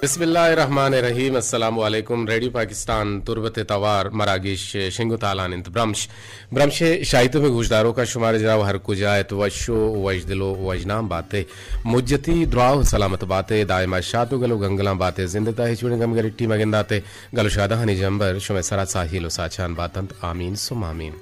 بسم اللہ الرحمن الرحیم۔ السلام علیکم۔ ریڈیو پاکستان تربت توار مراگش شنگ و تالان انت۔ برمش، برمش شاہی تو میں گوشداروں کا شمار جناب ہر کجا ات وش و وش دل و وشنام باتے، مجتی دراہ و سلامت باتے، دائما شاد و گل و گنگلان باتے، زندتا ہچ وڑیں گم گریٹی مگنداتے، گل و شادہانی جمبر شمے سرا ساحل و ساچان باتنت۔ آمین ثم آمین۔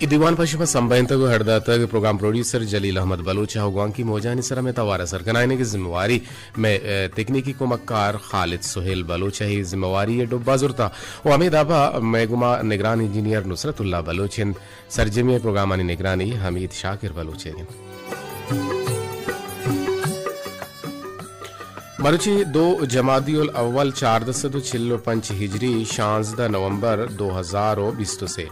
اے دیوان پہ شما سمبھینتگ و ہڑداتگ پروگرام پروڈیوسر جلیل احمد بلوچ ء، گوانکی موجانی سرا مئے توار ء سر کنائینگ ء ذمہ واری مئے، ء، تکنیکی کمکار خالد سہیل بلوچ ء، ذمہ واری ء ڈبہ زرتا و ہمے دابا مئے گوما نگران انجینئر نصرت اللہ بلوچ انت۔ سرجمی ء پروگرامانی نگرانی حمید شاکر بلوچ ء انت۔ مروچی دو جمادی الاول چاردہ سد و چل و پنچ ہجری، شانزدہ نومبر دو ہزار و بیست و سے۔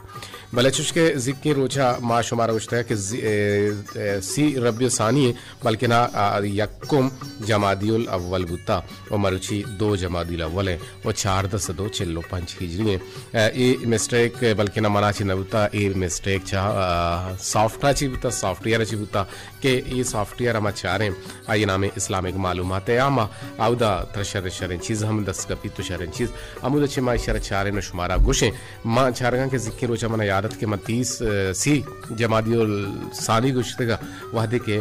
بلے چوشکہ زیکیں روچا ما شمارا گوشتگ کہ زی-، اے، اے، سی ربیع ثانی، بلکہ نا، آ، یکم جمادی الاول بوتا و مروچی دو جمادی الاول ہیں و چاردہ سد و چل و پنچ ہجری ہیں۔ اے، اے مسٹیک بلکہ نا منا چی نہ بوتا، اے مسٹیک چا، آ، سافٹ ویئر چی بوتا، سافٹ ویئر چی بوتا۔ کہ اے سافٹ ویئر ہما چاریں، آئی نام اسلامک معلومات عامہ، اودا تر شر شریں چیز ہم دست کپیت و شریں چیز ہمودا چہ ما اشرا چاریں و شمارا گوشیں۔ ما چارگاں کہ زکیں روچا منا یاد ات کہ من تیس، سی جمادی الثانی گوشتگا وہدے کہ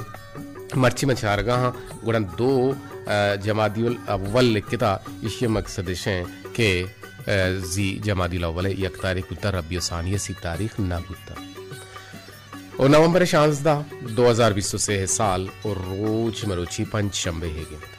مرچی من چارگا ہاں گڑا دو، آ، جمادی الاول لکھتا، ایشی مقصد اشیں کہ، آ، زی جمادی الاول یک تاریخ بوتا، ربیع ثانی سی تاریخ نہ بوتا۔ و نومبر شانزدہ، دو ہزار بیست و سے سال و روچ مروچی پنچ شنبے ہے گند۔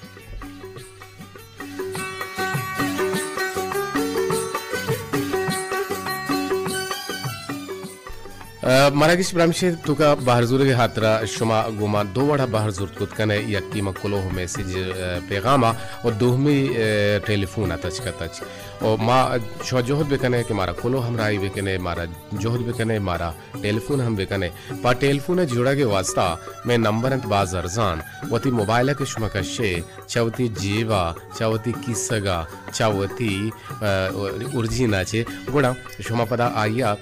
آ، مراگش برمشے توکا بہر زورگ ہاترا شما گوما دو وڑا بہر زورت کت کنے، یکی ما کلوہ میسج، آ، پیغاما و دومی، آ، ٹیلیفون تچک تچک۔ و ما شما جہد بکنے کہ مارا کلوہ ہمراہی بکنے، مارا جہد بکنے، مارا ٹیلیفون ہم بکنے۔ پہ ٹیلیفون ء جوڑگ ء واسطہ مئے نمبر انت باز ارزان۔ وتی موبائل ء کہ شما کشے، چہ وتی جیب ء، چہ وتی کیسگ ء، چہ وتی، ء، ارجین ء چے، گڑا شما پدا آئی ء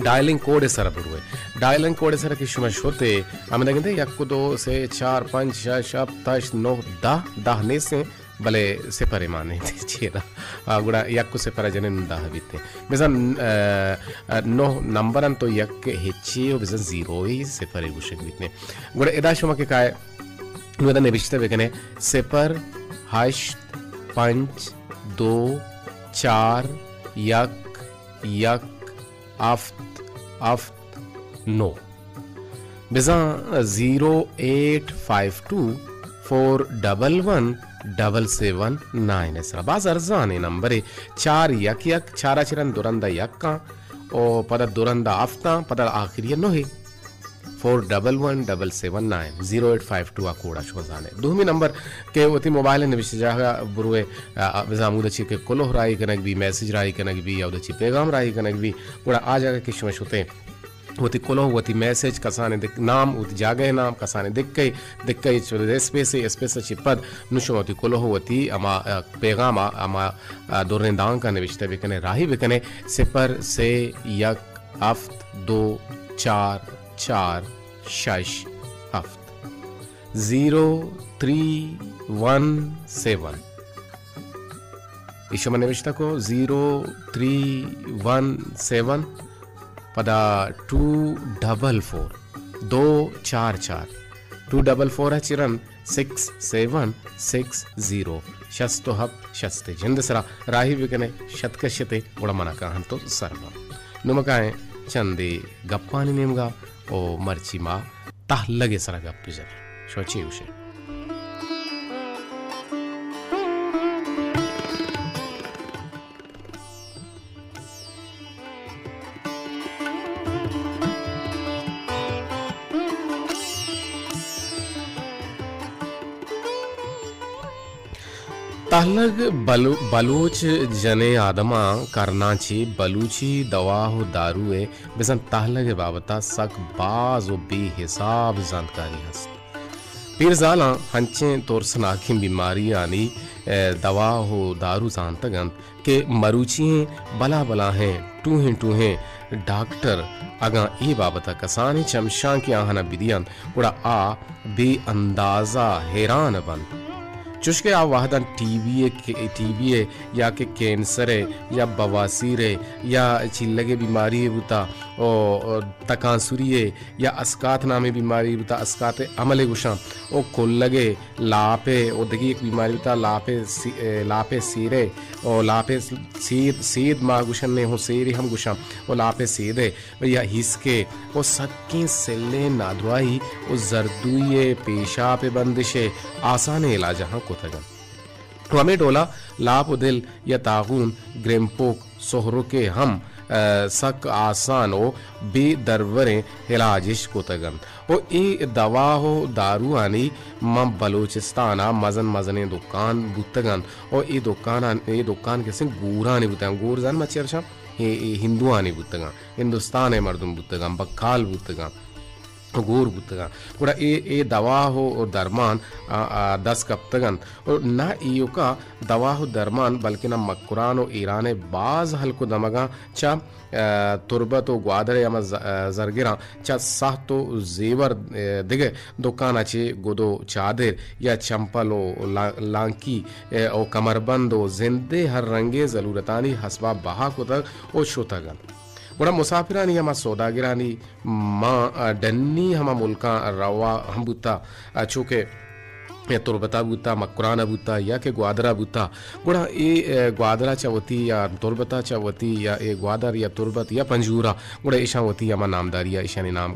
ڈائلنگ کوڈ ء سر ء بروئے۔ ڈائلنگ کوڈ ء سر ء کہ شما شتے، ہمدا گندے یک و دو، سے، چار، پنچ، شش، ہپت، ہشت، نو، دہ، دہ نیسیں۔ بلے سپر ء مان انت چیرا۔ آ، گڑا یک و سپر ء جنین دہ بیت۔ بزاں، آ، آ، نو نمبر انت تو یک ہچی و بزاں زیرو ء سپر ء گوشگ بیت۔ گڑا ادا شما کہ کائے، نو ادا نبشتہ بکنے، سپر ہشت پنچ دو چار یک یک ہفت ہفت نو۔ بزاں zero eight five two four double one double seven nine ء سرا۔ باز ارزانیں نمبرے، چار یک یک، چار ء چہ رند دو رند ء یک آں، و پدا دو رند ء ہفت آں، پدا آخری ء نوہے۔ Four double one double seven nine, zero eight five two ء کوڈ ء شما زانے۔ دومی نمبر کہ وتی موبائل ء نوشتہ جاہ ء بروئے، آ، آ، بزاں ہمود ء چی کہ کلوہ راہی کنگ بی، میسج راہی کنگ بی، یا اود ء چی پیغام راہی کنگ بی، گڑا آ جاگہ کہ شما شتے وتی کلوہ، وتی میسج، کسانیں دک-، نام، وتی جاگہ ء نام، کسانیں دکہ، دکہ ء چہ اسپیس ء، اسپیس ء چہ پد نوں شما وتی کلوہ، وتی ہما، آ، پیغام ء، ہما، آ، دریں دانک ء نوشتہ بکنے، راہی بکنے، سپر سے یک ہفت دو چار چار شش ہفت، زیرو تھری ون سیون۔ ایشی ء من نوشتہ کو، زیرو تھری ون سیون، پدا ٹو ڈبل فور، دو چار چار، ٹو ڈبل فور ء چہ رند سکس سیون سکس زیرو، شست و ہپت شست۔ جند سرا راہی بکنے، شت کشتے، گڑا منا کاہن تو سر باں۔ نوں ما کائیں چندے گپانی نیمگا، او مرچی ما تہلگ ء سرا گپ بجنیں۔ شما چے گوشے؟ تہلگ بلو-، بلوچ جنیں آدماں کرناں چہ بلوچی دوا و دارو ء بزاں تہلگ ء بابت ء سک باز و بے حساب زانتکاری ہست۔ پیرزالاں ہنچیں ترسناکیں بیماریانی، اے، دوا و دارو زانتگ انت کہ مروچی ایں بلا بلاہیں ٹوہیں ٹوہیں ڈاکٹر اگاں اے بابت ء کسانیں چمشانکے آہانا بدیانت، گڑا آ بے اندازہ حیران بنت۔ چوشکہ آ وہداں ٹی بی ء، ٹی بی ء یا کہ کینسر ء یا بواسیر ء یا چلگ ء بیماری بوتا، او، او تکانسری ء یا اسکات نامیں بیماری بوتا، اسکات عمل ء گوشاں، او کلگ ء، لاپ ء، او دگہ یک بیماری بوتا، لاپ ء سی-، اے، لاپ ء سیر ء، او لاپ ء سید، سید ما گوشن نے، ہوں سیرے ہم گوشاں، او لاپ ء سید ء، یا ہیسکے، او سکیں سلیں نادراہی او زردوئی ء پیشاپ ء بندش ء آسانیں علاج آہاں کتگ انت۔ و ہمے ڈولا لاپ و دل یا تاغون، گرمپوک، سہرک ء ہم، ء، سک آسان و بے دروریں علاج اش کتگ انت۔ و اے دوا و داروانی ماں بلوچستان ء مزن مزنیں دکان بوتگ انت و اے دکانان، اے دکان کسیں گورانی بوتگ انت۔ گور زان ما چرشاں؟ اے، اے ہندوانی بوتگ انت، ہندوستان ء مردم بوتگ انت، بکال بوتگ انت۔ گور بوتگ انت۔ گڑا اے، اے دوا و درمان، آ، آ، دست کپتگ انت۔ و نہ ایوکا دوا و درمان، بلکنا مکران و ایران ء باز ہلک و دمگاں چہ، آ، تربت و گوادر ء ہما ز-، آ، زرگراں چہ سہت و زیور، آ، دگہ دکاناں چہ گد و چادر یا چمپل و لا-، لانکی، آ، و کمربند و زندے ہر رنگیں ضلورتانی اسباب بہا کتگ و شتگ انت۔ گڑا مسافرانی ہما سوداگرانی ماں، آ، ڈنی ہما ملکاں روا ہم بوتا، آ، چو کہ تربتا بوتا، مکرانا بوتا یا کہ گوادرا بوتا۔ گڑا اے، آ، گوادرا چہ وتی یا تربتا چہ وتی یا اے گوادر یا تربت یا پنجگورا، گڑا ایشاں وتی ہما نامداریا ایشانی نام،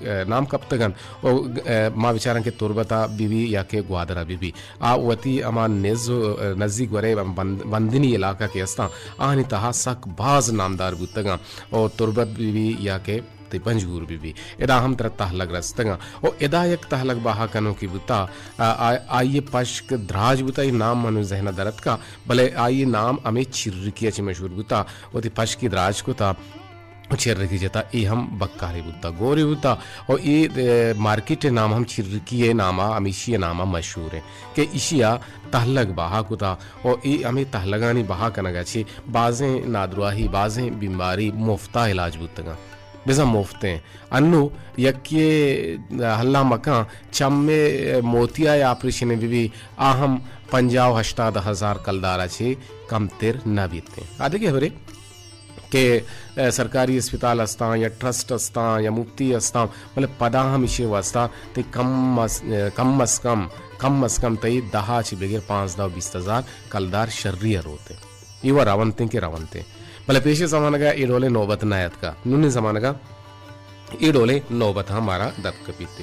آ، نام کپتگن۔ او، آ، ما بچاراں کہ تربتا بی بی یا کہ گوادرا بی بی، آ وتی ہما نز، آ، نزیک ورے بند-، بندنی علاقہ کہ استاں، آہانی تہا سک باز نامدار بوتگاں۔ او تربت بی بی یا کہ تئی پنجگور بی بی۔ ادا ہم ترا تہلگ رستگاں۔ او ادا یک تہلگ بہا کنوکی بوتا، آ، آ، آئی پشک دراج بوتا، اے نام منو ذہن درتکا، بلے آئی نام ہمیں چرکی چی مشہور بوتا، وتی پشکی دراج کتا، چرکی جتا، اے ہم بکاری بوتا، گوری بوتا، او اے، اے، مارکیٹ نام ہم چرکی ناما، ہمیشی ناما مشہور ہے کہ اشیا تہلگ بہا کتا، او اے ہمیں تہلگانی بہا کنگا چی بازیں نادراہی، بازیں بیماری مفتا علاج بوتگاں۔ بزاں مفت ایں۔ انو یکے ہلا مکان چمے موتیا ء آپریشن بہ بی، آ ہم پنجاہ و ہشتاد ہزار کلدار ء چہ کمتر نہ بیت ایں۔ آ دگہ ہبرے کہ، ء، سرکاری اسپتال استاں یا ٹرسٹ استاں یا مفتی استاں، بلے پدا ہم ایشی واسطہ تئی کم از، ء، کم از کم، کم از کم تئی دہ ء چہ بگر پانزدہ و بیست ہزار کلدار شری ء روت ایں۔ اے و رونت ایں کہ رونت ایں۔ بلے پیشیں زمانگ ء اے ڈولیں نوبت نہ اتکا۔ نونیں زمانگ ء اے ڈولیں نوبت ہم مارا دپ کپیت۔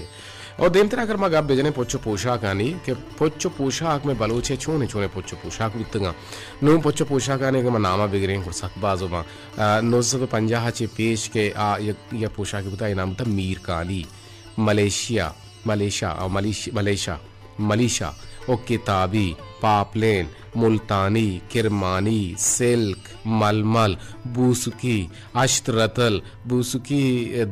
اور دیمتر اگر ما گپ بجنیں پچ و پوشاکانی کہ پچ و پوشاک میں بلوچ ء چونیں چونیں پچ و پوشاک بوتگاں۔ نوں پچ و پوشاکانی اگر ما ناما بگریں گڑا سک باز باں۔ آ، نو سد و پنجاہ چہ پیش کہ آ یک، یک پوشاک بوتا، اے نام بوتا میر کانی، ملیشیا، ملیشا، آ، ملیش-، ملیشا۔ ملیشا و کتابی، پاپلین، ملتانی، کرمانی، سلک، ململ، بوسکی، ہشت رتل، بوسکی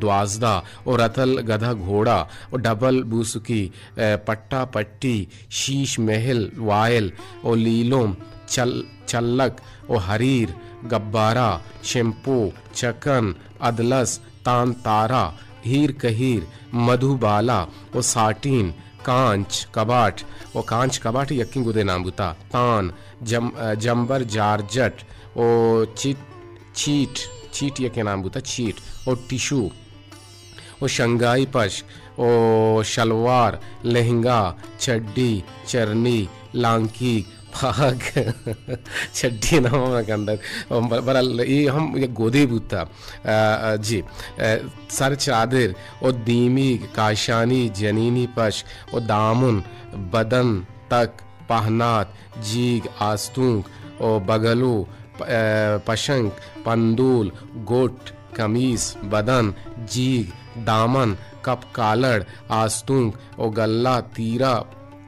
دوازدہ و رتل گدھا گھوڑا و ڈبل بوسکی، اے، پٹا پٹی، شیش محل، وائل و لیلوم، چل-، چلک و حریر، گبارا، شمپو، چکن، ادلس، تان تارا، ہیر کہیر، مدھو بالا و ساٹین، کانچ کباٹ و کانچ کباٹ یکیں گدے نام بوتا، تان، جم-، جمبر جارجٹ و چیٹ، چیٹ، چیٹ یکیں نام بوتا، چیٹ و ٹشو و شنگائی پشک و شلوار، لہنگا، چڈی، چرنی، لانکی، پاگ، چڈی نام ہم نہ کندگ۔ بر-، برحال، اے ہم یک گودے بوتا۔ آ، آ، جی، آ، سر چادر و دیمی کاشانی جنینی پشک و دامن، بدن، تک، پہنات، جیگ، آستونک و بگلو، پ-، آ، پشنک، پندول، گٹ، کمیس، بدن، جیگ، دامن، کپ کالڑ، آستونک و گلہ، تیرہ،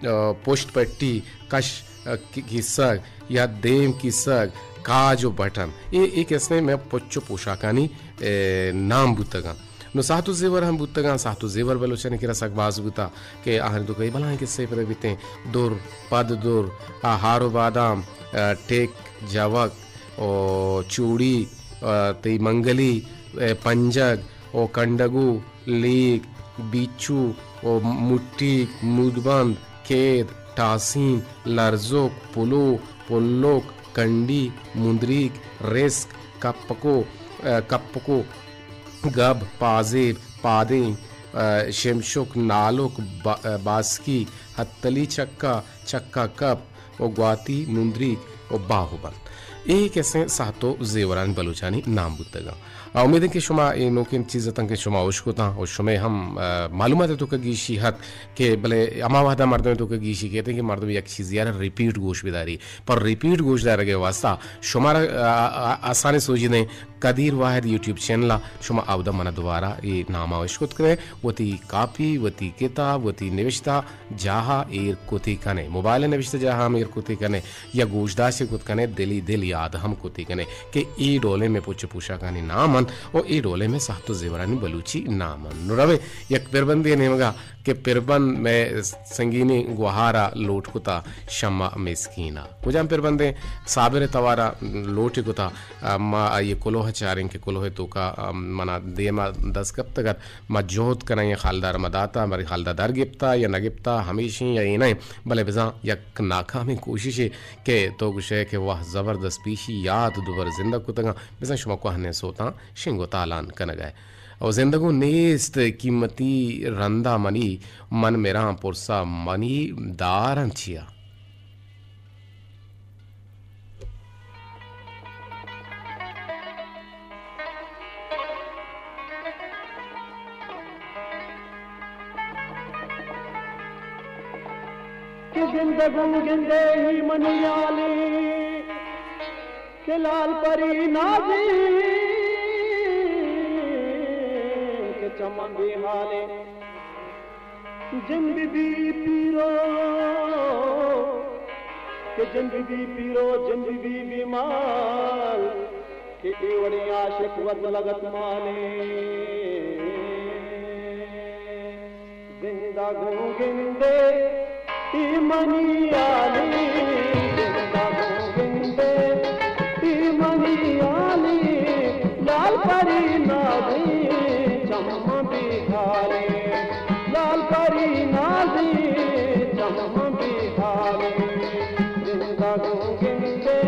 آ، پشت پٹی، کش، آ، کی-، کیسگ یا دیم کیسگ، کاج و بٹن۔ اے، اے کسے میں پچ و پوشاکانی، اے، نام بوتگاں۔ نوں ساہت و زیور ہم بوتگاں، ساہت و زیور بلوچانی کرا سک باز بوتا کہ آہانی توکا اے بلاہیں کسے پدا بیتیں، در، پد در، آ، ہار و بادام، آ، ٹک، جوک، و چوڑی، آ، تئی منگلی، آ، پنجگ، و کنڈگو، لیگ، بیچو، و مٹیگ، مودبند، کید، ٹاسین، لرزوک، پلو، پلوک، کنڈی، مندریگ، رسک، کپکو، آ، کپکو، گب، پازیب، پادینگ، آ، شمشک، نالک، با-، آ، باسکی، ہتلی چکا، چکا کپ و گواتی، مندریگ و باہوبند۔ اے کسیں ساہت و زیورانی بلوچانی نام بوتگاں۔ آ، امید انت کہ شما اے نوکیں چیز اتاں کہ شما اشکتاں و شمئے ہم، آ، معلومات توکا گیشی ہت کہ بلے ہما وہدا مردم توکا گیشی کیت کہ مردم یک چیزی را ریپیٹ گوش بداری۔ پر ریپیٹ گوش دارگ ء واسطہ شمارا، آ، آ، آسان سوجی دیں، قدیر واحد یوٹیوب چینل ء شما اودا منا دوبارہ اے نام ء اشکت کنے، وتی کاپی، وتی کتاب، وتی نوشتہ جاہ ء ایر کتی کنے، موبائل ء نوشتہ جاہ ء ہم ایر کتی کنے، یا گوشداشت کت کنے، دلی دل یاد ہم کتی کنے کہ اے ڈولیں میں پچ پوشاکانی نام انت و اے ڈولیں میں ساہت و زیورانی بلوچی نام انت۔ نو روے یک پربندے نیمگا کہ پربند مئے سنگینیں گوہارا لوٹ کتا شمع مسکینا۔ کجام پربندیں صابر توارا لوٹ کتا، آ، ما آئی کلوہ چاریں کہ کلوہ توکا، آ، منا دیما دست کپتگت، ما جہد کناں یا خالدار ما داتا، بری خالدار در گپتا یا نہ گپتا، ہمیشیں یا اے نہ، بلے بزاں یک ناکامیں کوششے کہ تو گشئے کہ واہ زبردست پیشی یات دوبر زندگ کتگاں، بزاں شما کوہنیں سوتاں شنگ و تالان کنگا ئے۔ او زندگو نیست قیمتی رندا منی، من مراں پرسا منی داراں چیا؟ کہ زندگوں گندے ہی منی یالی۔ کہ لال پری نازیں کہ چمن بے حالیں، جند بی بی پیرو، کہ جند بی بی پیرو، جند بی بی بیمار، کہ اے وڑیں عاشق وت لگت مالیں۔ زندہ گوں گندے اے منی یالی، زندہ گوں گندے اے منی یالی، لال پری نازیں چماں بے حالیں، لال پری نازیں چماں بے حالیں، زندہ گوں گندے۔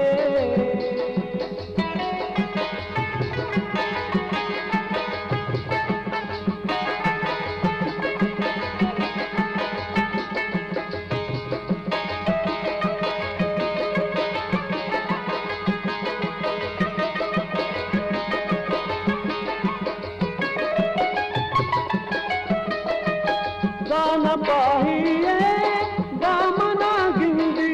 دان پاہی ء دامنا گندی،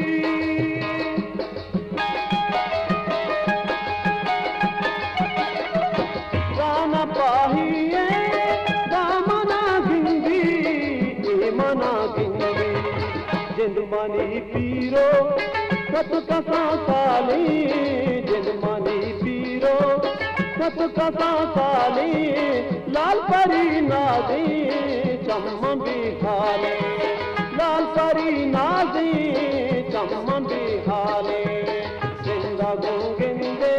دان پاہی ء دامنا گندی، اے منا گندی۔ جند منی پیرو کت کسان سالیں، جند منی پیرو کت کسان سالیں، لال پری نازیں چماں بے حالیں، لال پری نازیں چماں بے حالیں، زندہ گوں گندے۔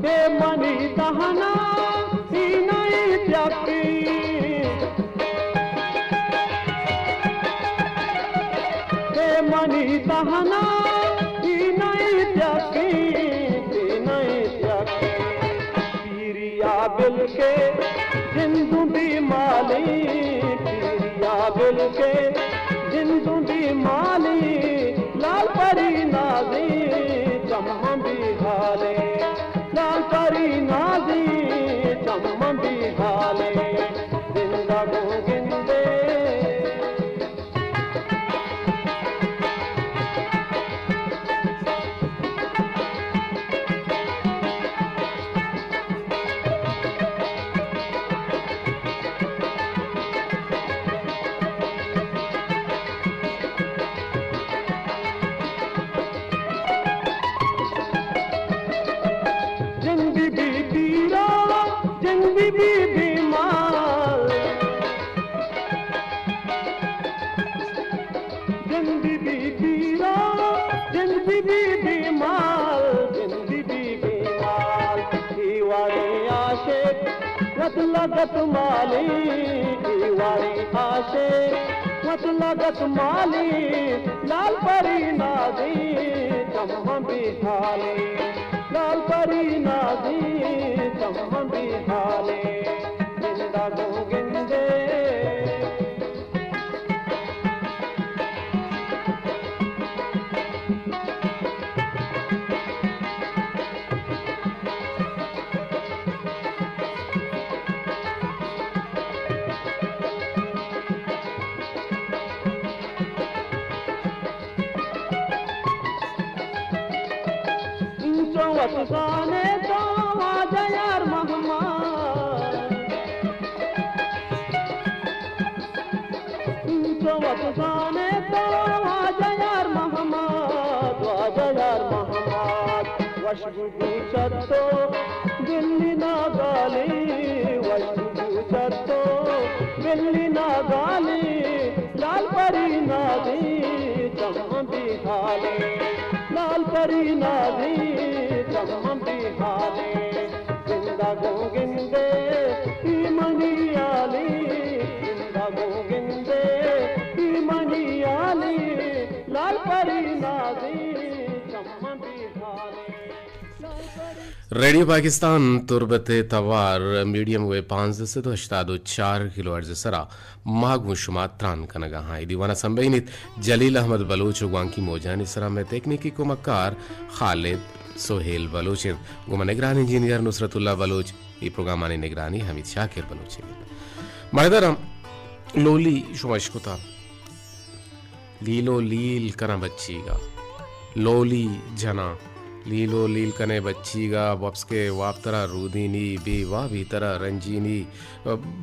اے منی دہنا سینہ ء پیاکی، اے منی دہنا سینہ ء پیاکی، سینہ ء پیاکی۔ پیریا بل کے زندوں بے مالیں، پیریا بل کے زندوں بے مالیں، لال پری نازیں چماں بے حالیں، لال پری نازیں چماں بے حالیں، زندہ گوں گندے۔ بی بی پیرا، جند بی بی بیمار، جند بی بی بیمار۔ اے وڑیں عاشق وت لگت مالی، اے وڑیں عاشق وت لگت مالی، لال پری نازی چماں بے حالی، لال پری نازی چماں بے حالی۔ گندا گوں گندے۔ انچو وت زانے تو واجہ یار محمد، انچو وت زانے تو واجہ یار محمد، واجہ یار محمد۔ وش بو چتو بلی ناگالی، وش بو چتو بلی ناگالی، لال پری نازی چماں بے حالی، لال پری نازی چماں بے حالی۔ زندہ گوں گندے ای منی عالی، زندہ گوں گندے ای منی عالی، لال پری نازی چماں بے حالی۔ ریڈیو پاکستان تربت ءِ توار، میڈیم ویو پانزدہ سد و ہشتاد و چار کلو ہرٹز ءِ سرا ما گوں شما تران کنگا ہاں۔ اے دیوانا سمبہینیت جلیل احمد بلوچ و گوانکی موجانی سرا۔ مئے تکنیکی کمکار خالد سہیل بلوچ انت۔ گوں ما نگران انجینئر نصرت اللہ بلوچ، اے پروگرامانی نگرانی حمید شاکر بلوچ انت۔ مردرم لولی شما اشکتا۔ لیلو لیل کناں بچیگا، لولی جناں۔ لیلو لیل کنے بچیگا، وپس کے واب ترا رودینی، بے وابی ترا رنجینی۔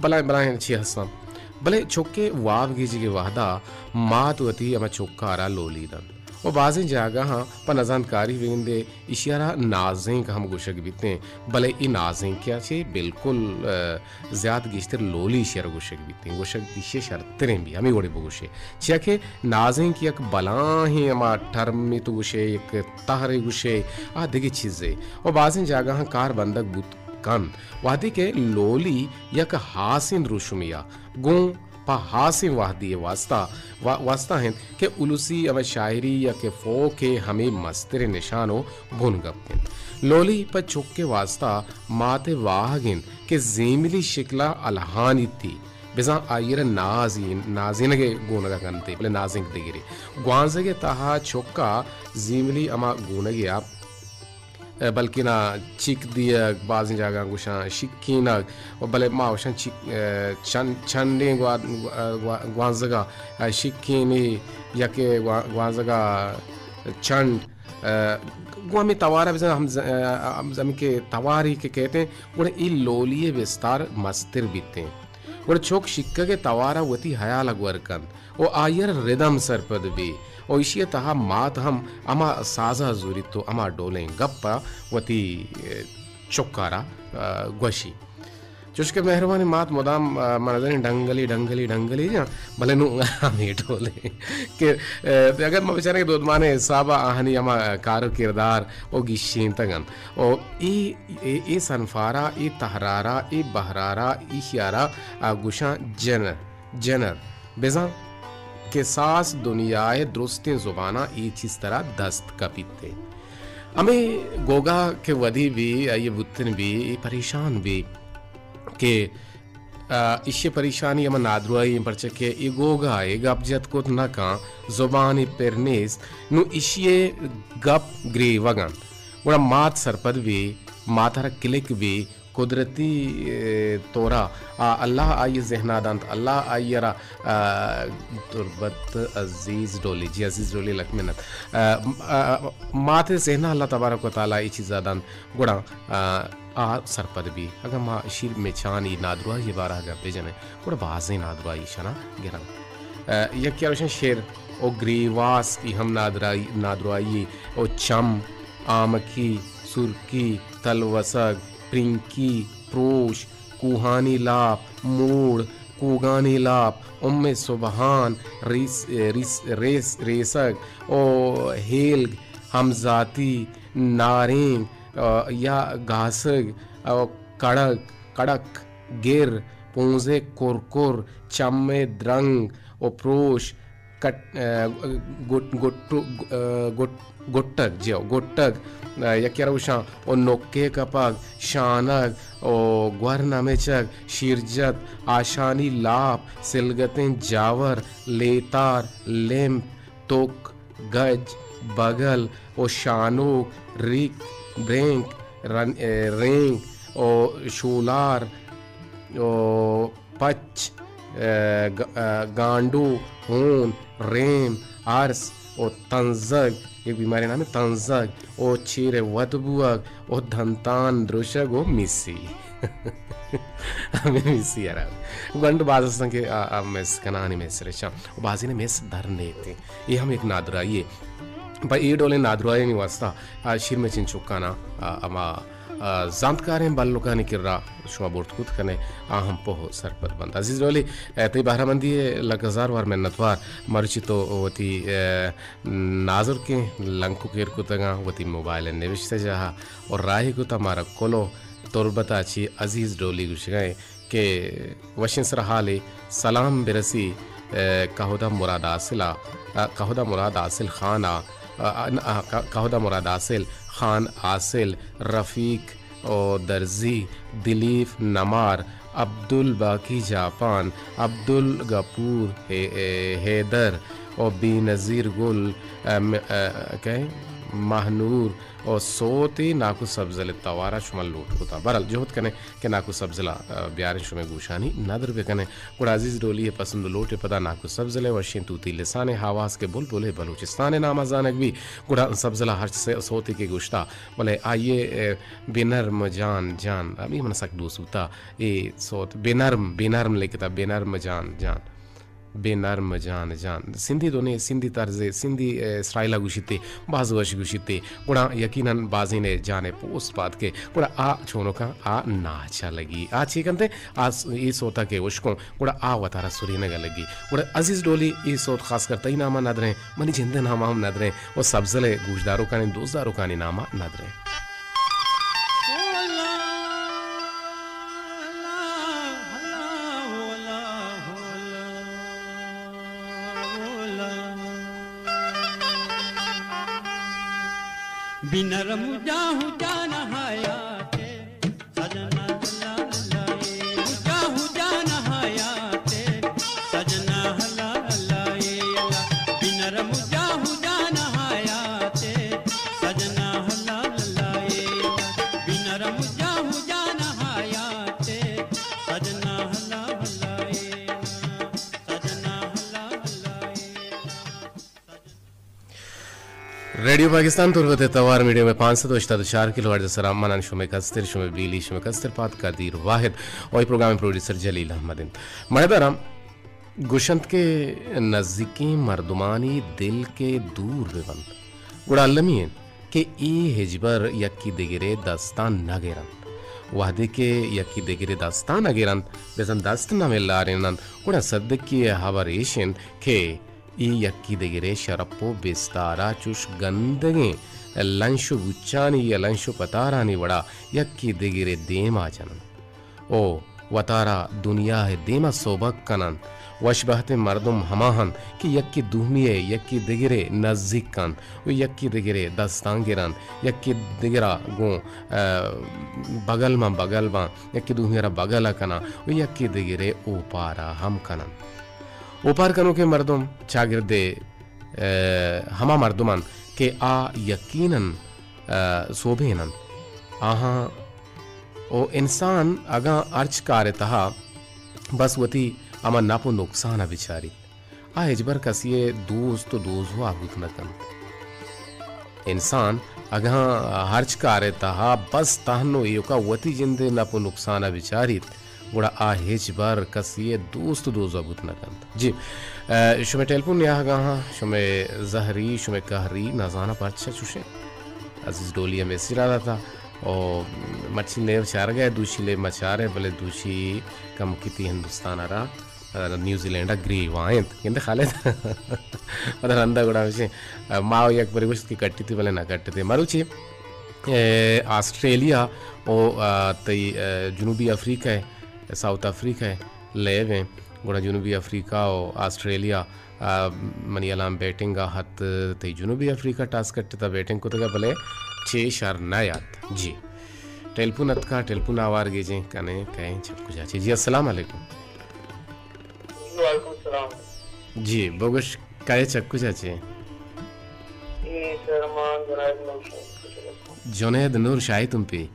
بلائیں بلائیں چی ہستاں۔ بلے چکے واب گیجگے وہدا مات وتی ہما چکارا لولی دنت۔ و بازیں جاگہاں پہ نزانتکاری بگندے ایشی ء را نازینک ہم گوشگ بیتیں، بلے اے نازینک ء چہ بالکل، ء، زیات گیشتر لولی ایشی ء را گوشگ بیتیں۔ گوشگ ایشی ء شرتریں بی، ہمے وڑے بگوشے۔ چیا کہ نازینک یک بلاہیں ہما ٹرمے تو گوشے، یک تہرے گوشے، آ دگہ چیزے۔ و بازیں جاگہاں کار بندگ بوت کنت۔ وہدے کہ لولی یک ہاسیں دروشمے ء گوں پہ ہاسیں وہدی ء واسطہ، وا-، واسطہ انت کہ السی ہمے شاعری یا کہ فوک ء ہمے مستریں نشان و بنگپ انت۔ لولی پہ چک ء واسطہ مات ء واہگ انت کہ زیملی شکل ء الہانیتی، بزاں آئی ء را نازین-، نازینگ ء گونگ ء کنت، بلے نازینک دگرے۔ گوانزگ ء تہا چک ء زیملی ہما گونگ ء بلکنا چک دیگ، بازیں جاگہاں گوشاں شکینگ، و بلے ما گوشاں چک-، ء، چن-، چنڈیں گوا-، گوا-، گوانزگا، ء، شکینی یکے گوا-، گوانزگا چنڈ، ء، گوں ہمے توارا بزاں ہم ز-، ء، ہم زمین کے تواری کے کہتے ہیں، گڑا ای لولی بستار مستر بیتے ہیں۔ گڑا چک شکگ ء توار ء وتی ہیال ء گور کنت و آئی ء را ردم سرپد بی و ایشی ء تہا مات ہم ہما ساز ء زوریت و ہما ڈولیں گپ ء وتی، ء، چک ء را، ء، گوشی۔ چوشکہ مہروانیں مات مدام، ء، من نزانیں ڈنگلی، ڈنگلی، ڈنگلی جاں، بلے نوں ہمے ڈولیں کہ، ء، اگر ما بچاریں کہ دودمانیں حساب ء آہانی ہما کار و کردار و گیشینتگ انت و اے اے، اے صنفارا، اے تہرارا، اے بہرارا، ایشیارا، آ، گوشاں جنر، جنر۔ بزاں کساس دنیائے درستیں زباناں اے چیز ترا دست کپیت۔ ہمے گوگا کہ ودی بی، آئی بوتن بی، اے پریشان بی کہ، آ، ایشی پریشانی ہما نادراہی ایں، پرچہ کہ اے گوگا اے گپ جت کت نہ کن، زبانی پر نیست، نوں ایشی گپ گریوگ انت۔ گڑا مات سرپد بی، مات ء را کلک بی، قدرتی، ء، طورا، آ، اللہ آئی ذہنا دنت، اللہ آئی را، ء، تربت عزیز ڈولی، جی عزیز ڈولی لکھ منت۔ ء، ء، مات ذہنا اللہ تبارک و تعالی اے چیزا دنت، گڑا، ء، آ سرپد بی۔ اگاں ما اشی مچانی نادراہی بارہ گپ بجنیں، گڑا بازیں نادراہی شنا گراں۔ ء، یکے ء گوشن شیر او گریواس، ای ہم نادراہی، نادراہی او چم، آمکی، سرکی، تلوسگ، پرنکی، پروش، کوہانی لاپ، موڑ، کوگانی لاپ، ام سبحان، ریس، ریس، ریس، ریسگ و ہیلگ، ہمزاتی، نارینگ، آ، یا گاسگ، آ، کڑک، کڑک، گر، پونزے کرکر، چمے درنگ و پروش، کٹ-، آ، گٹ-، گٹو-، آ، گٹ-، گٹگ، جیو، گٹگ، آ، یکے ءَ را گوشاں، و نکے کپگ، شانگ، و گور نمچگ، شیرجت، آشانی لاپ، سلگتیں جاور، لیتار، لیمپ، تک، گج، بگل و شانوک، ریک، برینک، رن-، اے، رینگ و شولار و پچ، اے، گ-، اے، گانڈو، ہون، ریم، ارس و تنزگ، یک بیماری نام تنزگ و چیر وت بوگ و دنتان درشگ و میسی۔ ہمے میسی ءَ را گونڈ باز ہستن کہ آ، آ مس کنانی مس رچاں و بازینے مس در نیتیں۔ اے ہم یک نادراہی ہے۔ پہ اے ڈولیں نادراہیانی واسطہ آ شیرمچیں چکانا، آ، ہما، آ، زانتکاریں بلکانی کرا شما برت کت کنے، آ ہم پوہ سرپد بنت۔ عزیز ڈولی، اے، تئی بہرہ مندی ءَ لک ہزار وار منتوار۔ مرچی تو وتی، اے، نازرکیں لنکک ایر کتگاں وتی موبائل ءِ نبشتہ جاہ ءَ و راہی کتا مارا کلو تربت ءَ چی عزیز ڈولی گوشگا ایں کہ وشیں سرحالے سلام برسی، اے، کہودا مراد حاصل ءَ، اے، کہودا مراد حاصل خان ءَ، اے، اے، کہ-، کہودا مراد حاصل، خان حاصل، رفیق و درزی، دلیف نمار، عبدالباقی جاپان، عبدالغفور ہے-، اے، حیدر و بینظیر گل، اے، م-، اے، کئے؟ مہنور و سوتے ناکو سبزل توارا شما لوٹ کتا۔ برحال جہد کنے کہ ناکو سبزلا، اے، بیاریں شمے گوشانی ندر بکنے۔ گڑا عزیز ڈولی ءِ پسند و لوٹ ءِ پدا ناکو سبزل ءِ وشیں توتی لسانیں آواز کہ بلبل بلوچستان ءِ نام ءَ زانگ بی، گڑا سبزلا ہرچ سے-، سوتے کہ گوشتا، بلے آئی ءِ، اے، بے نرم جان جان، ہمے من سک دوست بوتا۔ اے سوت بے نرم، بے نرم لکھتا، بے نرم جان جان، بے نرم جان جان۔ سندھی دنے، سندھی طرز، سندھی، اے، اسٹائل ءَ گوشیتے، باز وش گوشیتے۔ گڑا یقیناً بازینے جانے پوست پاد کے۔ گڑا آ چونکا آ ناچا لگی۔ آ چی کنتے؟ آ س-، اے سوتا کے اشکوں۔ گڑا آ وتارا سرینگ ءَ لگی۔ گڑا عزیز ڈولی، اے سوت خاص کر تئی نام ءَ ندریں، منی جند ءِ نام ءَ ہم ندریں و سبزل ءِ گوشداروکانی، دوستداروکانی نام ءَ ندریں۔ بنرم جاہ جان حیات سجنا لا لا اے، ہو جا ہو جان حیات سجنا لا لا اے، بنرم جاہ جان حیات سجنا لا لا اے، بنرم جاہ جان حیات سجنا لا لا اے، سجنا لا لا اے۔ ریڈیو پاکستان تربت ءِ توار میڈیم ءِ پانچ سد و ہشتاد و چار کلو ہرٹز ءِ سرا منان شمے کستر، شمے بیلی، شمے کستر پاد قدیر واحد و اے پروگرام ءِ پروڈیوسر جلیل احمد انت۔ مڑداراں گوشنت کہ نزیکیں مردمانی دل کہ دور بہ بنت، گڑا المی انت کہ اے ہچبر یکی دگرے دستان نہ گرنت۔ وہدے کہ یکی دگرے دستان نہ گرنت، بزاں دست نہ ملاریننت، گڑا سدکی ءِ ہبر ایش انت کہ اے یکی دگرے شرپ و بستارا چوش گندگیں لنش و بوچانی یا لنش و پتارانی وڑا یکی دگرے دیما جننت و وتارا دنیا ءِ دیما سوبک کننت۔ وشبہتیں مردم ہما انت کہ یکی دومی ءِ یکی دگرے نزیک انت و یکی دگرے دستان گرنت، یکی دگرا گوں، اہ، بگل ماں بگل باں، یکی دومی را بگل کناں و یکی دگرے اوپارا ہم کننت۔ اوپار کنوکیں مردم چاگرد ءِ، اہ، ہما مردم انت کہ آ یقیناً، اہ، سوبین انت۔ آہاں و انسان اگاں ہرچ کار ءِ تہا بس وتی ہما نپ و نقصان ءَ بچاریت، آ ہچبر کسی ءِ دوست و دوزواہ بوت نہ کنت۔ انسان اگاں ہرچ کار ءِ تہا بس تہن و ایوکا وتی جند ءِ نپ و نقصان ءَ بچاریت، گڑا آ ہچبر کسی ءِ دوست و دوزواہ بوت نہ کنت۔ جی، اہ، شمئے ٹیلیفون نیاہگاہاں، شمئے زہری، شمئے قہری، نزاناں پرچا چوشیں۔ عزیز ڈولی ءَ میسج را داتا، او مرچی لیو چارگا ہے، دوشی لیو مچارے، بلے دوشی کمکیتی ہندوستان ءَ را نیوزی لینڈ ءَ گریوان انت۔ گندے خالد؟ پدا رندا گڑا ہمیشیں، ما یک برے گوشت کہ کٹیتی بلے نہ کٹیتی۔ مروچی، اے، آسٹریلیا او، آ، تئی، اے، جنوبی افریقہ ءَ، ساؤتھ افریقہ ءَ لیب ایں۔ گڑا جنوبی افریقہ او آسٹریلیا، آ، منی الان بیٹنگ ءَ ہت، تئی جنوبی افریقہ ٹاس کٹتا بیٹنگ کتگا بلے چے شر نہ یات۔ جی۔ ٹیلیفون اتکا، ٹیلیفون آوار گیجیں کنے کئے چپ کجا چے۔ جی، السلام علیکم۔ وعلیکم السلام۔ جی، بگوش کئے چک کجا چے؟ اے سر، ما جنید نور شاہی۔ جنید نور شاہی تمپی۔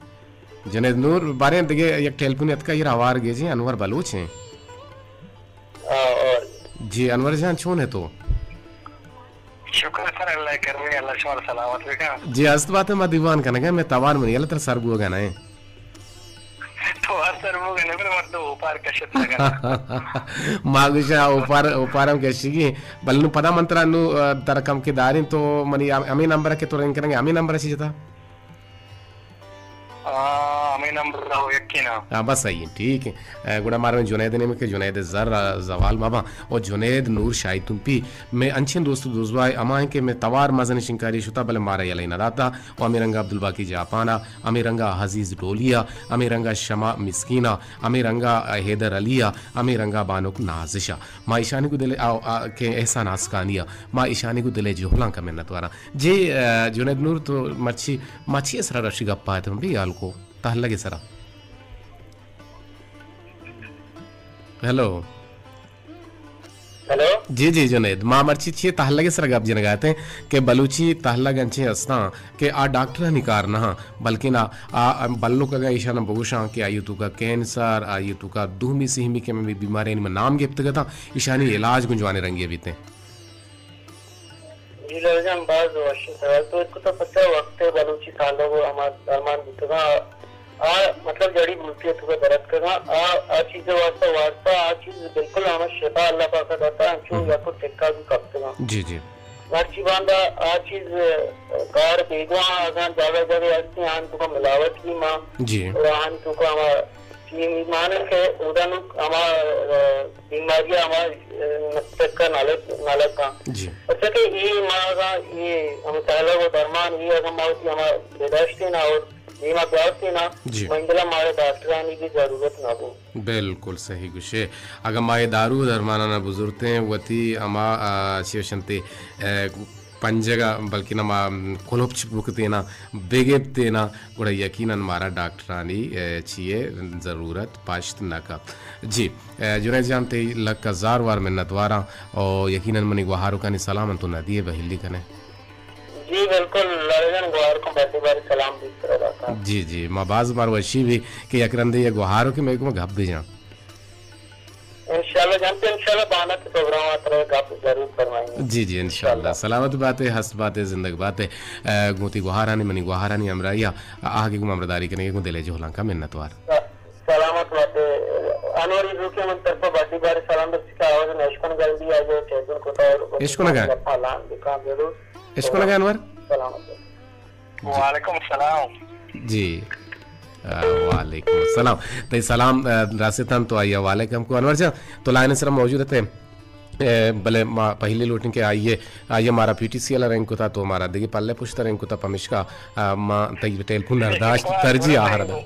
جنید نور، باریں دگہ یک ٹیلیفون اتکا، ایر آوار گیجیں، انور بلوچ ہیں۔ آ، اور؟ جی، انور جان، چون ہے تو؟ شکر سر، اللہ کرمی، اللہ شمار سلامت بکن۔ جی، است بات ہے، ما دیوان کنگا، میں توار منی، اللہ تر سر بوگا نہ ہے۔ تو ہر سر بوگا نہ، پر مرد اوپار کشت لگا۔ ما گوشا اوپار، اوپار ہم کشگی، بل نو پدا من ترا نو، آ، ترا کم کے داریں تو منی ہم-، ہمیں نمبر کے تو رنگ کرنگے، ہمیں نمبر چی جتا؟ آ، ہمیں نمبر ہو یکی نا۔ ہاں، بس صحیح ہے، ٹھیک ہے۔ اے، گڑا مارا جنید نیمے کہ جنید زر، آ، زوال مبا۔ او جنید نور شاہی تمپی، میں انچیں دوست و دوزواہ ہما ہیں کہ میں توار مزن شنکاری شتا، بلے مارا یلہ نہ داتا۔ و ہمیں رنگا عبدالباقی جاپانا، ہمیں رنگا عزیز ڈولیا، ہمیں رنگا شمع مسکینا، ہمیں رنگا حیدر علیا، ہمیں رنگا بانک نازشا۔ ما ایشانی کو دل، آ، آ، کہ احسان آسکانیا، ما ایشانی کو دل جہلان کا منت وارا۔ جی، آ، جنید نور تو مرچی، ما چی اسرا رشی گپا ہے تو بھی حال کو تہلگ سرا۔ ہیلو۔ ہیلو۔ جی، جی، جنید، ما مرچی چی تہلگ سرا گپ جنگا اتیں کہ بلوچی تہلگ انچیں استاں کہ آ ڈاکٹرانی کار نہ ہاں، بلکن آ، آ بلوک اگاں ایشانا بگوشاں کہ آئی توکا کینسر، آئی توکا دومی سیمی کہ میں بیماری میں نام گپت گتا، ایشانی علاج گنجوانے رنگی بیتے۔ جی لال جان، باز وشیں سوال تو ات کتا۔ پچا وقت بلوچی تہلگ و ہما درمان بوتگاں، آ مطلب جڑی بوٹی ء توکا در اتکگاں، آ، آ چیز ء واسطہ، واسطہ آ چیز بالکل ہما شفا اللہ پاک ء داتا، انچو ہم۔ یک ٹکا بھی کپتگاں۔ جی، جی۔ مرچی باندا آ چیز، ء، کار بیگواہ اگاں جاگہ جاگہ ہستی، آن توکا ملاوٹ بھی ماں۔ جی۔ اور آن توکا ہما چی مان کہ اودا نو ہما، ء، بیماری ہما، ء، ٹکا نہ لگ، نہ لگاں۔ جی۔ پرچا کہ اے ما اگاں اے ہم تہلگ و درمان اے اگاں ما وتی ہما بداشتیں نا اور دیما بیارتیں نا، جی۔ منگلا مارا ڈاکٹرانی بھی ضرورت نہ بو۔ بالکل صحیح گوشے۔ اگاں ما اے دارو درمانانا بزرتیں وتی ہما، آ، چی وشنتے، آ، پنجگا بلکن ہما کلپچ بکتینا، بگپتینا، گڑا یقیناً مارا ڈاکٹرانی، آ، چیے ضرورت پشت نہ کپت۔ جی، آ، جنید جان تئی لک ہزار وار منت واراں، او یقیناً منی گوہاروکانی سلام انت تو ندیے بہلی کنے۔ جی بالکل، لالا جان گوہار کن بڈی باری سلام بیت ترا داتا۔ جی جی، ما باز مار وشی بھی کہ یک رندے یہ گوہارو کہ میں کو گپ بھی جان۔ انشاءاللہ جان، تو انشاءاللہ بانک پروگرام ء ترا گپ ضرور فرمائیں۔ جی جی، انشاءاللہ۔ انشاءاللہ۔ سلامت باتے، ہست باتے، زندگ باتے۔ اے، گوں تی گوہارانی، منی گوہارانی ہمراہی ء آہگے گوں ہمراہداری کنگے گوں دلے جہلانکا منتوار۔ س-، سلامت باتے۔ انور ایزو کے من طرف بڈی باری سلام برسی کہ آواز نشکن گل دی آگے چیتن کتا اور اشکنگا۔ گپا لان دکان ضرور۔ اشکنگا انور؟ سلامت۔ جی۔ وعلیکم السلام۔ جی۔ آ، وعلیکم السلام۔ تئی سلام، آ، راستن تو آئی حوالے کم کو۔ انور جان، تو لائن سر موجود تے۔ اے، بلے ما پہلی لوٹیں کہ آئیے، آئیے مارا پی ٹی سی والا رنگ کتا، تو مارا دیگه پلے پشت رنگ کتا، پمشکا، آ، ما تئی ٹیلیفون نرداشت، ترجیح آہر دا۔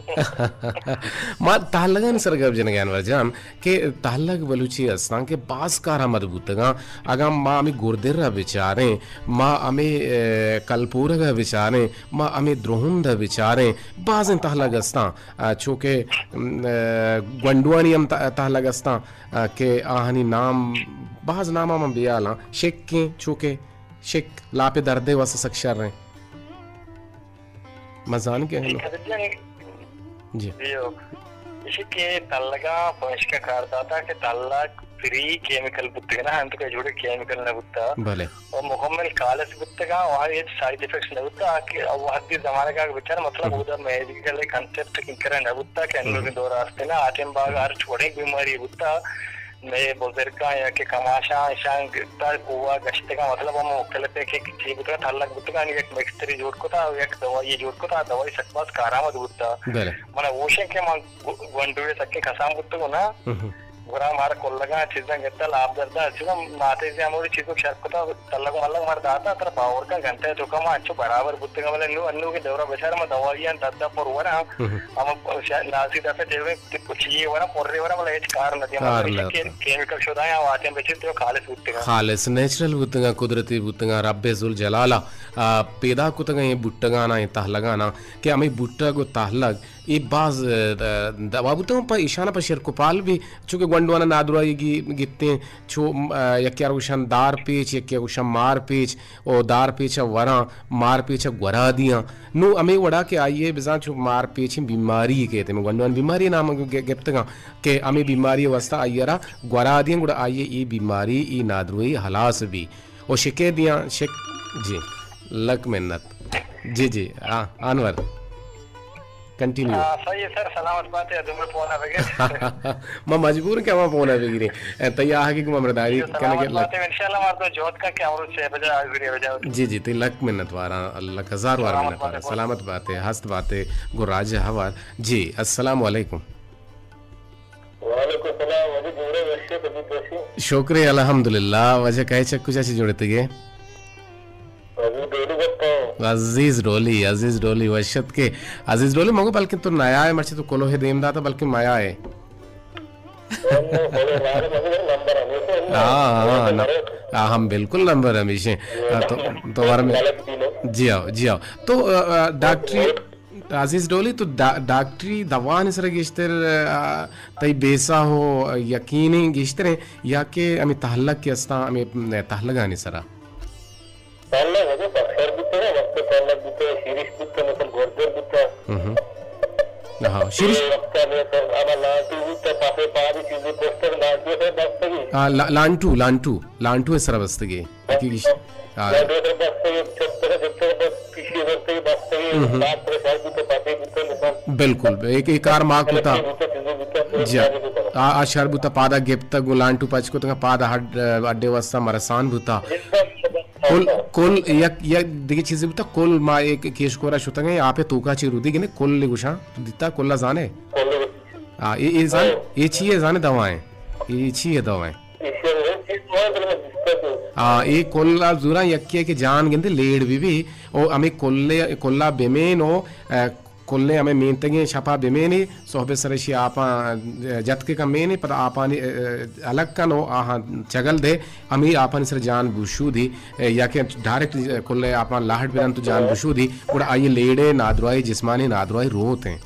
ما تہلگان سر گپ جنگے انور جان۔ کہ تہلگ بلوچی استاں کہ باز کارآمد بوتگاں۔ اگاں ما ہمے گردر ء بچاریں، ما ہمے، اے، کلپورگ ء بچاریں، ما ہمے درہند ء بچاریں، بازیں تہلگ استاں، ء، چو کہ، م، اے، گونڈوانی ہم ت-، تہلگ استاں، ء، کہ آہانی نام، باز نام ء من بیالاں، شکیں، چو کہ شک لاپ ء دردے واسطہ سک شر ایں۔ مزان کہ ہنو۔ جی۔ جی۔ ایشی کہ تلگا پمیشکا کار داتا کہ تلگ فری کیمیکل بوتگ نا، انت کہ جوڑے کیمیکل نہ بوتا۔ بلے۔ و مکمل خالص بوتگا و ہر ہچ سائیڈ افیکٹس نہ بوتا کہ وہدی زمانگا بچار مطلب ہم۔ اودا میڈیکل کنسپٹ کنکرا نہ بوتا کہ انو ہم۔ دور آستے نا آٹیم باغ ہر چھوڑے بیماری بوتا۔ مئے بزرگاں یا کہ کماشاں اشاں تا کوہ ء گشتگاں، مطلب ہم مختلف ہے کہ چی بوتگا، تلک بوتگا، آنی یک مکسچری جوڑ کتا، یک دوائی جوڑ کتا، دوائی سک باز کارآمد بوتا۔ بلے۔ من ہوش ہے کہ من گو-، گونڈو سکیں کسان بوتگو نا۔ ہم۔ گڑا مارا کلگاں چیزاں گتا، لاپ دردا، چیزاں ناتے زی ہموری چیزوں شر کتا، تلگ ملگ مار داتا، ترا باور کا گھنٹہ تو کم انچو برابر بوتگا، بلے نو انو کے دورا بچار ما دوائیاں دد پر ورا، ہم ناسی دفعہ دیوے چیئے ورا، پرے ورا، بلے ہچ کار نہ دیا، کار مطلب نہ کہ ہوتا۔ کیمیکل شدہ یا واتے بچے تو خالص بوتگا۔ خالص نیچرل بوتگا، قدرتی بوتگا، رب ذوالجلال ءَ، آ، پیدا کتگا اے بوٹگانا، اے تہلگانا، کہ ہمے بوٹگ و تہلگ اے باز، ء، دوا بوتگ، پہ ایشانا پہ شرک و پال بھی، چونکہ گونڈوانا نادراہی گی-، گپتیں، چو، م-، ء، یکے ء گوشن دار پیچ، یکے ء گوشن مار پیچ، او دار پیچ ء وراں، مار پیچ ء گورا دیاں۔ نو ہمے وڑا کہ آئی ء بزاں چو مار پیچیں بیماری کہتے، من گونڈوان بیماری نام گ-، گپتگاں کہ ہمے بیماری واسطہ آئی ء را گورا دیاں، گڑا آئی ء اے بیماری، اے نادراہی ہلاس بھی۔ او شکے دیاں، شک، جی، لک منت۔ جی، جی، آ، انور۔ کنٹینیو۔ آ، صحیح ہے سر، سلامت بات ہے، دوبارہ فون آ گئے۔ ما مجبور ہیں کہ ہم فون آ بگیریں۔ اے، تئی آہگی گما مرداری جی، کنگے سلامت لگ- بات ہے، انشاءاللہ ہمارا تو جوت کا کہ ہم سے بجا آ گڑی بجا ہوتی۔ جی، جی، تئی لک منت وارا، لک ہزار وار سلامت منت بات وارا۔ ہے۔ سلامت بات ہے، ہست بات ہے، گو راج ہوار۔ جی، السلام علیکم۔ وعلیکم السلام، واجہ جوڑے وشے کبھی پیشے۔ شکر الحمدللہ، واجہ کہے چک کجا چی جوڑے تگے؟ عزیز ڈولی گپتا ہوں۔ عزیز ڈولی، عزیز ڈولی وشت کے۔ عزیز ڈولی مگو بلکن تو نیا ہے، مرچی تو کلو ہے دیم داتا بلکن میا ہے۔ ہاں، ہاں، ہاں، ہم بالکل نمبر ہمیشہ۔ آ، تو، تو ورم-، جی آؤ، جی آؤ۔ تو، آ، آ، ڈاکٹری، عزیز ڈولی، تو ڈا-، ڈاکٹری دوانی سرا گیشتر، آ، تئی بیسا ہو یقینی گیشتر ہیں یا کہ ہمیں تہلگ کے استاں، ہمیں تہلگانی سرا؟ تہلگ ہجے پخیر بیتے ہیں، وقت تہلگ بیتے ہیں، شیرش بیتے ہیں، مثل گوردر بیتے ہیں۔ ہم۔ ہاں، شیرش۔ وقت میں تو ہمارا لانٹو بیتے ہیں، پاسے پا بھی چیزیں پوسٹر لانٹو سے بستگی۔ ہاں، لا-، لانٹو، لانٹو، لانٹو ہے سرا بستگی۔ ہاں۔ کہ گیش-، ہاں۔ لانٹو سے بستگی، چھت سے، چھت سے بس پیشی بستگی، بستگی، ہم۔ بات پر شاید بیتے، پاسے بیتے ہیں، مثال۔ بالکل، ایک، ایک کار ماں کو تھا۔ بیتے، چیزیں بیتے ہیں، جی۔ آ، آ شر بوتا پادا گپتگ و لانٹو پچ کتگ، پادا ہڈ، اڈے واسطہ مرسان بوتا۔ کل، کل یک، یک دگہ چیزے بوتا، کل ما ایک کیش کورا شتگیں، آپے توکا چی رودی گنے، کل گوشاں، دیتا کلا زانے؟ آ، اے، اے زان، اے چی ہے زانے دوائیں؟ اے چی ہے دوائیں؟ آ، اے کلا زوراں یکی ہے کہ جان گندے لیڑ بی بی، او ہمیں کلے، کلا بمین او، اے، کلیں ہمے مینتگیں شپا بمینی، صحب سر اشی آپاں جتک کن مینی، پدا آپانی، ء، ء، الگ کن و آہاں چگل دے، ہمے آپانی سر جان بشودی، ء، یا کہ ڈائریکٹ کلیں آپاں لاہٹ بدن تو جان بشودی، گڑا آئی لیڑے نادراہی، جسمانی نادراہی روت ہیں۔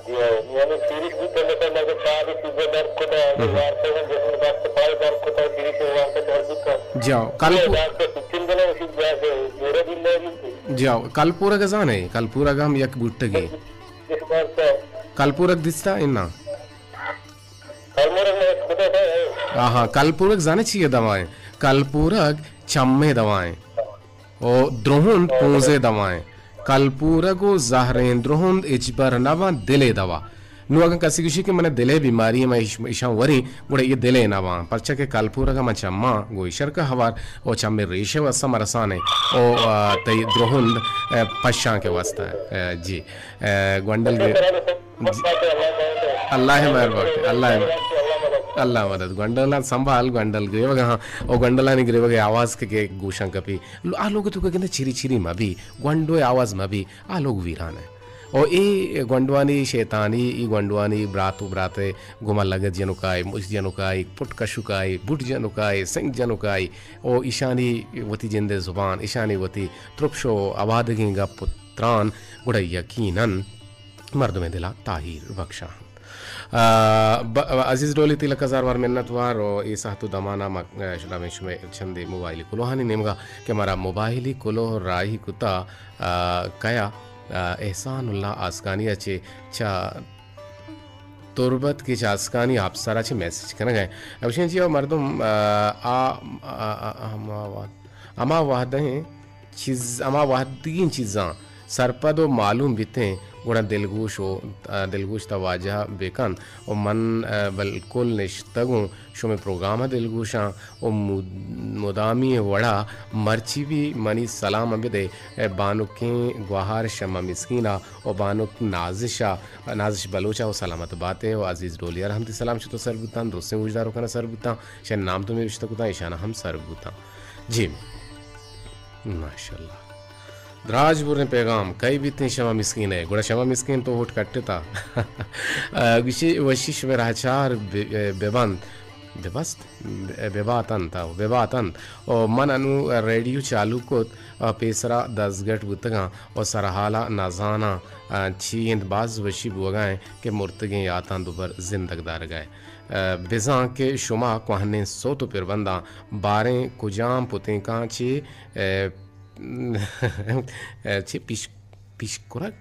جی ہاں، یعنی سیریش بھی پہلے تو مگر چار چیزیں درد کو تھا، ہم۔ وارتا ہم جسم دست پائے درد کو تھا، سیریش وارتا درد کو تھا۔ جی ہاں، کل یہ کو ڈاکٹر سچن بنا اسی جا سے میرا بھی لے لی۔ جی ہاں، کلپورگ زانے؟ کلپورگ ہم یک بوٹگے۔ کلپورگ دیستا انا؟ آہاں، کلپورگ زانے چی دوائیں؟ کلپورگ چمے دوائیں۔ او درہند پونزے دوائیں۔ کلپورگ و زہریں درہند اچبر نواں دلے دوا۔ نو اگاں کسی گوشی کہ من دلے بیماری میں ایش-، ایشاں وری، گڑا یہ دلے نواں۔ پرچہ کہ کلپورگ من چماں گو ایشر کا ہوار او چمے ریشے واسطہ مرسانے او، آ، تئی درہند، آ، پشاں کے واسطہ۔ آ، جی۔ آ، گونڈل گے-، جی۔ اللہ مہربان، اللہ، اللہ مدد۔ گونڈل سنبھال، گونڈل گریوگ ہاں، او گونڈلانی گریوگ آواز کے، کے گوشاں کپی۔ آ لوگ تو کہ چری چری مبی، گونڈو آواز مبی۔ آ لوگ ویران ہے۔ او اے گونڈوانی شیطانی، اے گونڈوانی برات و برات گما لگت جنکائی، مش جنکائی، پٹ کشکائی، بوٹ جنکائی، سنگ جنکائی، او ایشانی وتی جند زبان، ایشانی وتی ترپش و آبادگیں گپ و تران، گڑا یقیناً مردمیں دلا تاہیر بخشاں۔ آ، ب-، عزیز ڈولی تئی لک ہزار وار منت وار و اے ساعت و دمانا ما، آ، شما، شما چندے موبائل کلوہانی نیمگا کہ مارا موبائلی کلوہ راہی کتا، آ، کیا، آ، احسان اللہ آسکانی ء چہ چا تربت کہ چہ آسکانی آپسرا چہ میسج کنگ ء۔ اوشیں جی او مردم، آ، آ، آ، آ، ہما وہد، ہما وہدیں چیز، ہما وہدگیں چیزاں سرپد و معلوم بیتیں، گڑا دلگوش و، آ، دلگوش تا واجہ بکن و من، آ، بلکل نشتگوں شمے پروگرام ء دلگوشاں و مد-، مدامی وڑا مرچی بھی منی سلام بدے، اے بانکیں گوہار شمع مسکین ء و بانک نازش ء، نازش بلوچ ء و سلامت باتے و عزیز ڈولیار ہم تی سلام شتو سر بوتاں، درستیں گوشداروکاں سر بوتاں، شے نام تو نوشتہ کتاں، ایشاناں ہم سر بوتاں۔ جی، ماشاءاللہ۔ دراج بریں پیغام، کئی بیتیں شما مسکین ئے؟ گڑا شما مسکین تو ہوٹ کٹتا۔ گوشی وشی شمے راہچار بہ-، بہ بنت، بہ بست، بہ بات انت، بہ بات انت۔ او من انو ریڈیو چالو کت، پیسرا دزگٹ بوتگاں و سرحالا نزاناں چی انت، باز وشی بوگا ایں کہ مرتگیں یاتاں دوبر زندگ دارگا ایں۔ بزاں کہ شما کوہنیں سوت و پربنداں باریں کجام پتینکاں چہ، چہ پیش-، پیشکرگ؟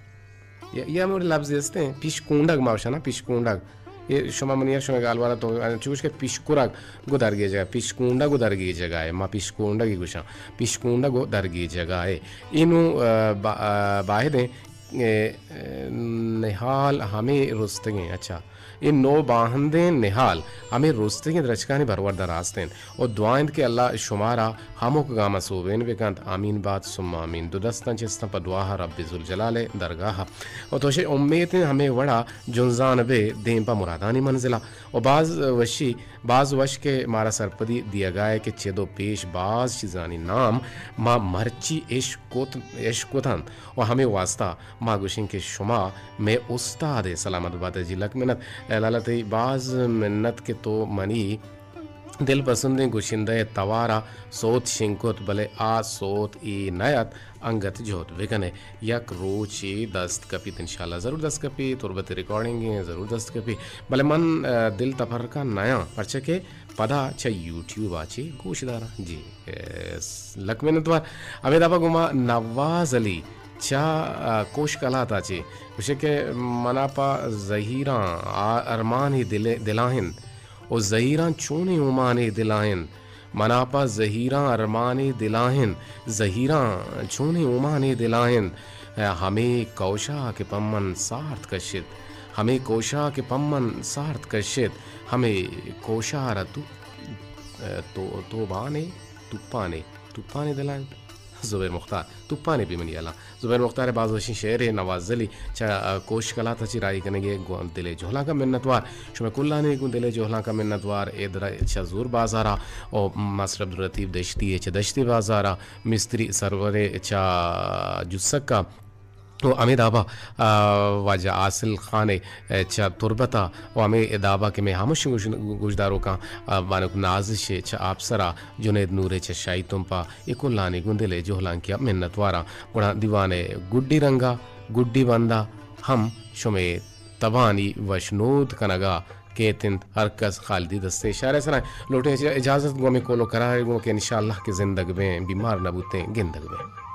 یا، یا ہمے لبزے استیں، پیشکونڈگ ما گوشاں نا، پیشکونڈگ۔ اے شما منی شمے گالوارا تو چوش کہ پیشکرگ گو درگیجگا، پیشکونڈگ گو درگیجگا اے، ما پیشکونڈگی گوشاں، پیشکونڈگ گو درگیجگا اے۔ اینو، آ، با-، آ، باہدیں، اے، اے، نہال ہمے رستگیں، اچھا۔ اے نو باہندیں نہال ہمے رستگیں درچکانی برورد ء راست انت و دعا انت کہ اللہ شمارا ہمک گام ء سوبین بہ کنت۔ آمین بات ثم آمین۔ دو دستاں چستاں پہ دعا ء رب ذوالجلال ء درگاہ ء و تو شے امیت انت ہمے وڑا جنزان بہ دیم پہ مرادانی منزل ء و باز وشی، باز وش کہ مارا سرپدی دیگا ء کہ چد و پیش باز چیزانی نام ما مرچی اشکت، اشکتنت و ہمے واسطہ ما گوشیں کہ شما مئے استاد ئے۔ سلامت بات ئے جی، لک منت۔ اے لالا تئی باز منت کہ تو منی دل پسندیں گشندہ ئے توارا سوت شنگ کت، بلے آ سوت اے نہ ات انگت جہد بکن ئے۔ یک روچے دست کپیت، انشاءاللہ ضرور دست کپیت، تربت ریکارڈنگ ایں ضرور دست کپیت، بلے من، آ، دل تپرکا نیاں، پرچہ کہ پدا چہ یوٹیوب ء چہ گوش داراں۔ جی، اے، س-، لک منتوار۔ ہمے دابا گوما نواز علی چہ، آ، کوش کلات ء چہ گوشے کہ منا پہ زہیراں آ ارمانی دل-، دلاہند و زہیراں چونیں اومانے دلاہند۔ منا پہ زہیراں ارمانے دلاہند، زہیراں چونیں اومانے دلاہند۔ ہمے کوشا کہ پمن سارت کشت، ہمے کوشا کہ پمن سارت کشت، ہمے کوشا را تو، تو، توبانے، توپانے، توپانے دلاہند۔ زبیر مختار، توپانے بی منی الاں۔ زبیر مختار ء باز وشیں شعرے نواز علی چہ، آ، کوش کلات ء چہ راہی کنگ ء گوں دل ء جہلانکاں منتوار۔ شمئے کلانی گوں دل ء جہلانکاں منتوار۔ اے درا چہ زور بازار ء و ماسٹر عبداللطیف دشتی ء چہ دشتی بازار ء، مستری سرور ء چہ جسک ء و ہمے دابا، آ، واجہ حاصل خان ء چہ تربت ء و ہمے دابا کہ مئے ہمشیں گوش-، گوشداروکاں، آ، بانک نازش ء چہ آپسر ء، جنید نور ء چہ شاہی تمپ ء، اے کلانی گوں دل ء جہلانکی ء منتواراں۔ گڑا دیوان ء گڈی رنگ ء گڈی بند ء ہم شمئے تبانی وشنود کنگ ء کیت انت۔ ہر کس خالدی دست ء اشارہ ء سرا لوٹیں اجازت گوں ہمے کول و قرار ء گوں کہ انشاءاللہ کہ زندگ بیں، بیمار نہ بوتیں، گندگ بیں۔